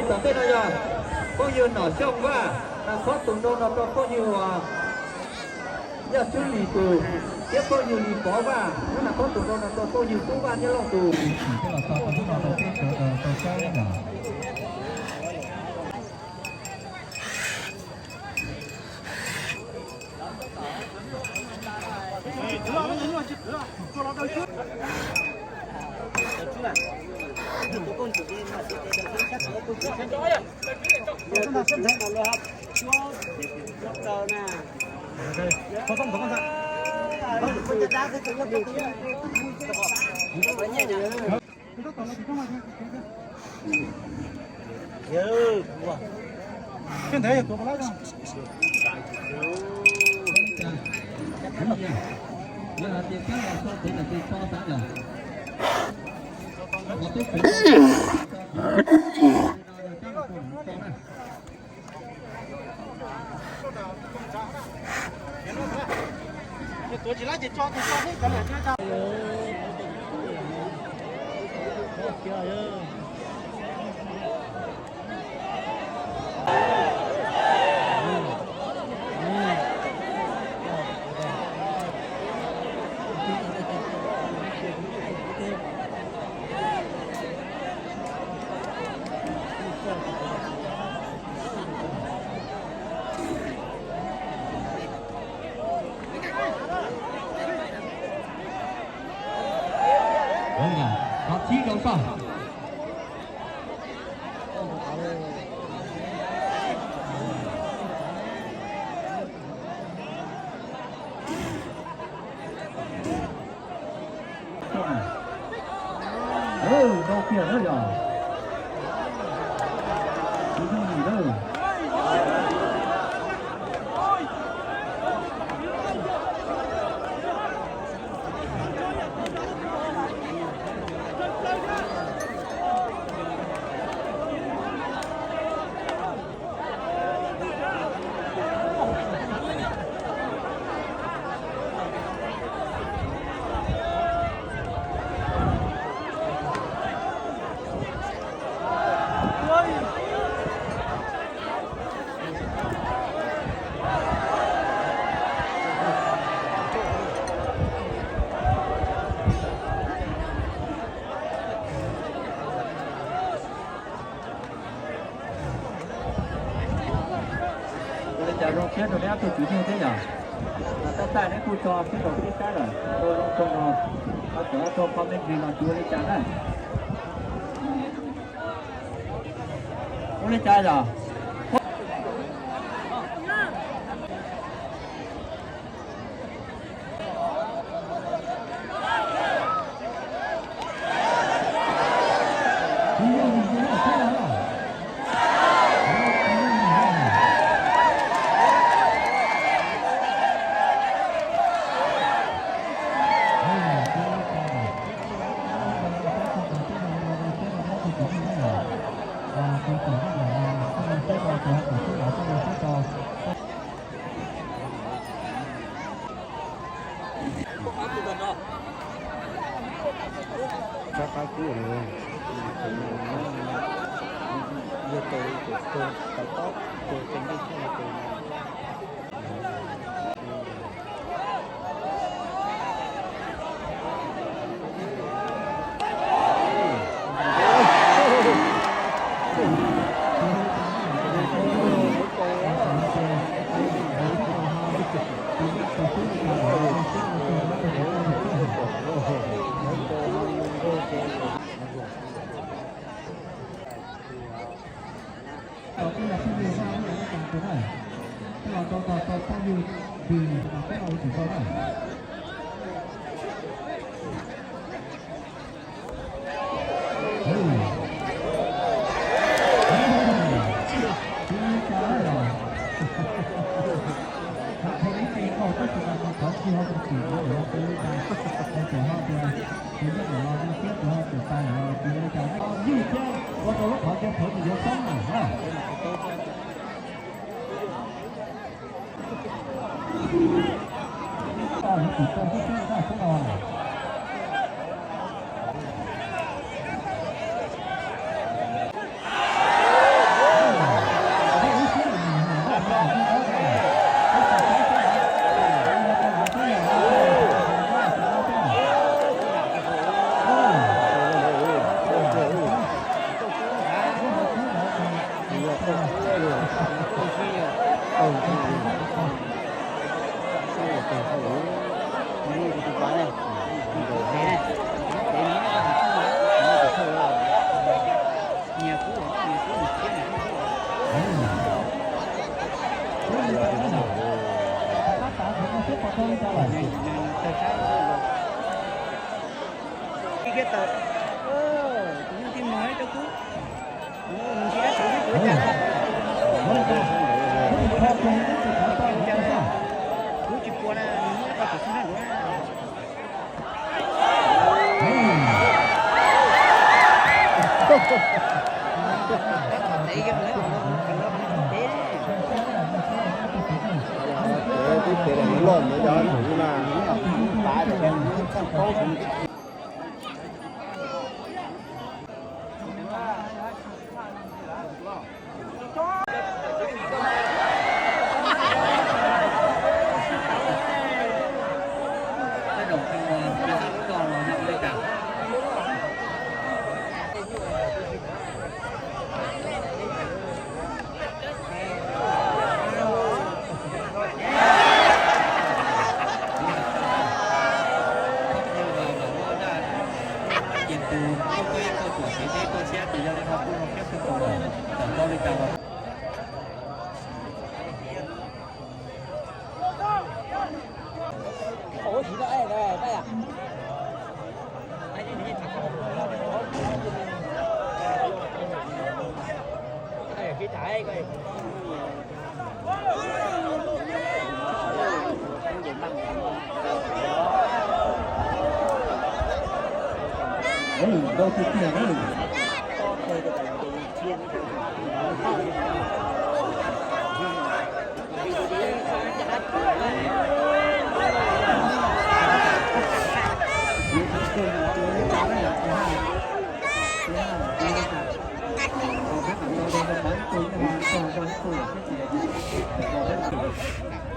Tom tej no yog phooj ywg Nom Xyooj Vaj, nas khob tus nrau no rau phooj ywg uas Yaj Xwb Lis tus, thiab phooj ywg Lis Pov Vaj, thiab nas khob tus nrau no rau phooj ywg Tub Vaj Nyob Looj tus. Qhov thib rau soj. Rau kiag na yog. Ua li cas zoo siab rau neb ob tug tswv yim thiab yom? Tab tais neb kuj tso sib nraus sib saib lawm, ua zoo tso no, ob tug ob tug qhov me ntsis no tsis ua li cas na. Ua li cas yom? Rov qab kub yog tus tus tus tus tus.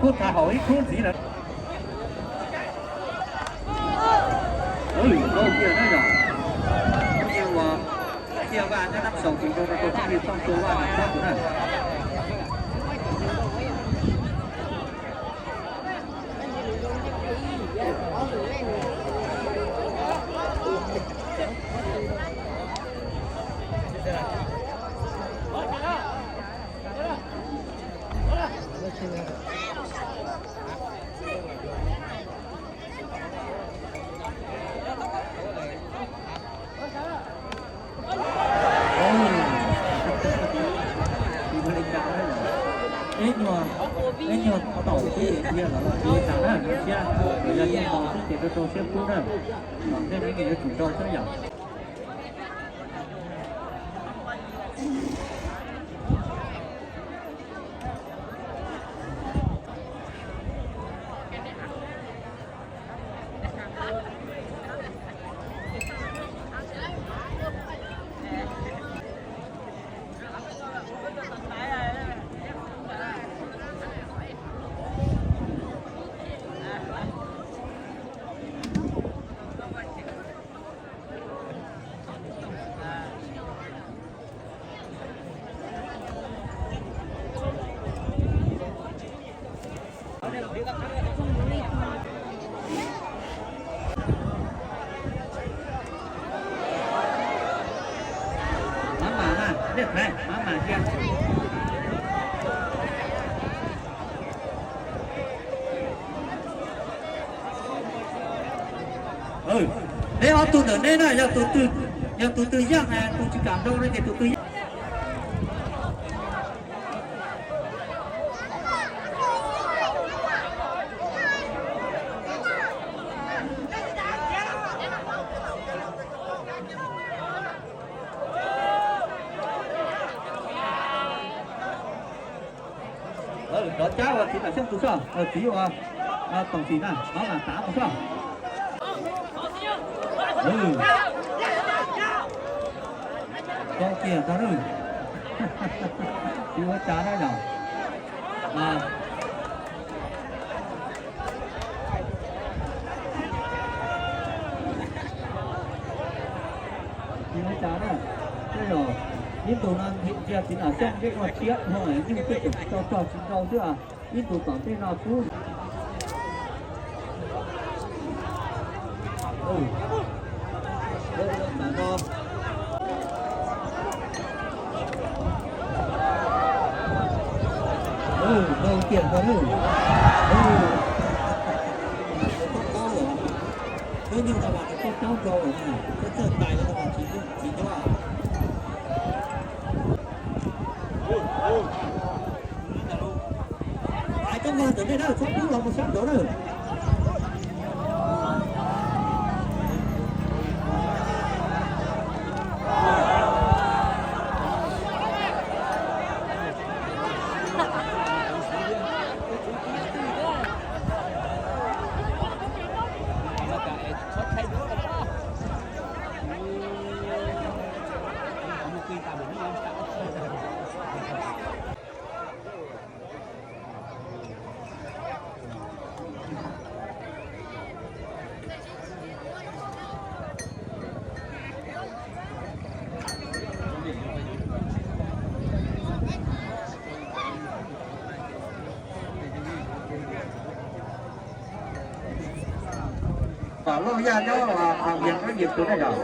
Khub tag hauv ib khub ntxiv lawm. Ua li tiag na yog, tus uas cia vaj nyob Nab Xaus tus nrog rau tus tij Tooj Tua Vaj na, tab tus na. Ib nyuag, ib nyuag taum thiab cia lawv los cia tas na, thiab yog yeej tos xwb ces rau rau siab kub na, los tej no ces yuav tsum rau xwb yom. Neb ob tug ntawm neb na, yog tus twg, yog tus twg yaj, tus tsis kam nrau no ces tus twg yaj. Rov cab ua txiv Nam Xyooj tus soj, txiv ua Toom Tsim na, no mas tav mus soj. Zoo kiag tau na. Tsis ua cas na yom. Tsis ua cas na. Tej zaum ib ntus no ntsia txiv Nam Xyooj ncej ua tshiab dhau, nyuj tej tseem tsis tau rog tsis nrau xwb, ib ntus tom ntej no pub. Zoo tiag tau na. Twb nyuj tau mas nws koj paub nrau lawm na, koj txawj tais tau mas tsis nyuaj tsis nyob. Hais koj nkaug ntawm nej na, txhob pub los mus sab nraud na. Tom Looj Yaj nyob Vias Qab Nyias tus nej yog.